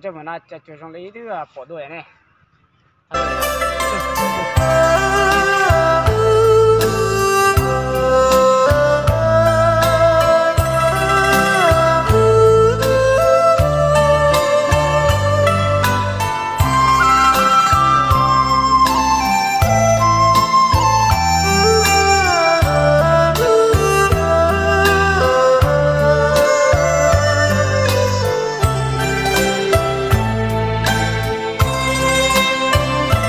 Mus no cas tsuas zoo li ib twb pom dua ne.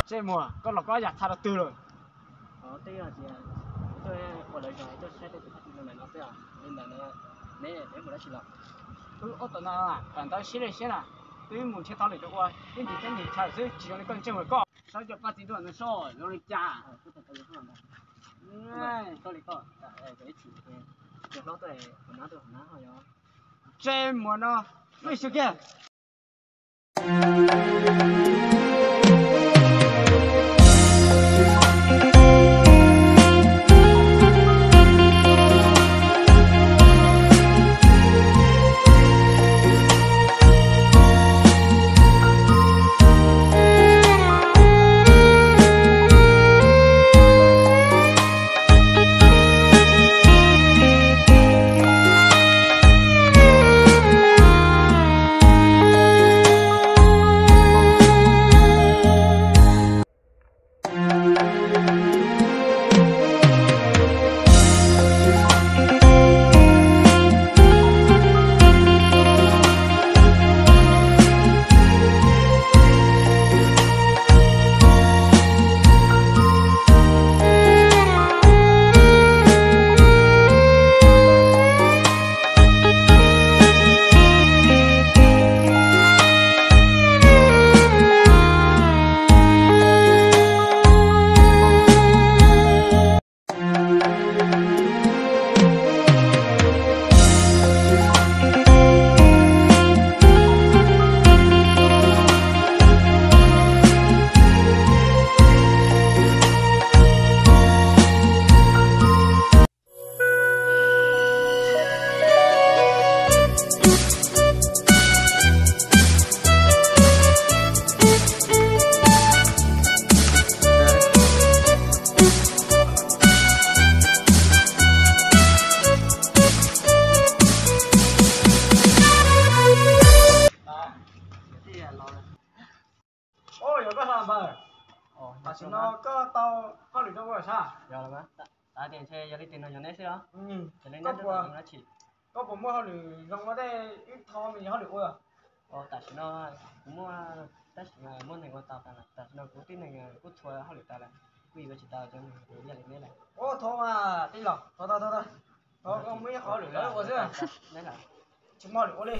Tsej muag, koj los koj yam tha rau twg lawm? Twb yog tias tuaj ua lawv zog tuaj saib tej tus phab ti no ntawm no xwb os. Li ntawd neb, neb mus dab tsi los? Wb ob tom no, tam ntawd siab li siab na, twb mus nrhiav thov lwm rau ua ib ntim teb ntim chaw xwb, tsis zoo li koj ntsej muag koj. Saib cov paj txiv tuaj ntawd soj zoo li cas. Tsej muag no, mej xyov kiag. Ua, yog koj hlo npawg, tam sim no koj tau hauj lwm zoo ua sab? Yog tias ntshe yog li tias no yog neb xwb os. Koj puas muaj hauj lwm zoo ua tej wb tho me hauj lwm ua? Tam sim no kuv muaj, tab sis mas muaj neeg ua tau tas lawm. Tam sim no kuv tib neeg kuj txhua hauj lwm tas lawm, kuj yuav ua tsis tau cov neeg yam li neb lawm. Ua, thov mas tij laug, thov, thov, thov, thov koj muaj ib qho hauj lwm rau wb ua xwb. Tsis muaj hauj lwm ua li.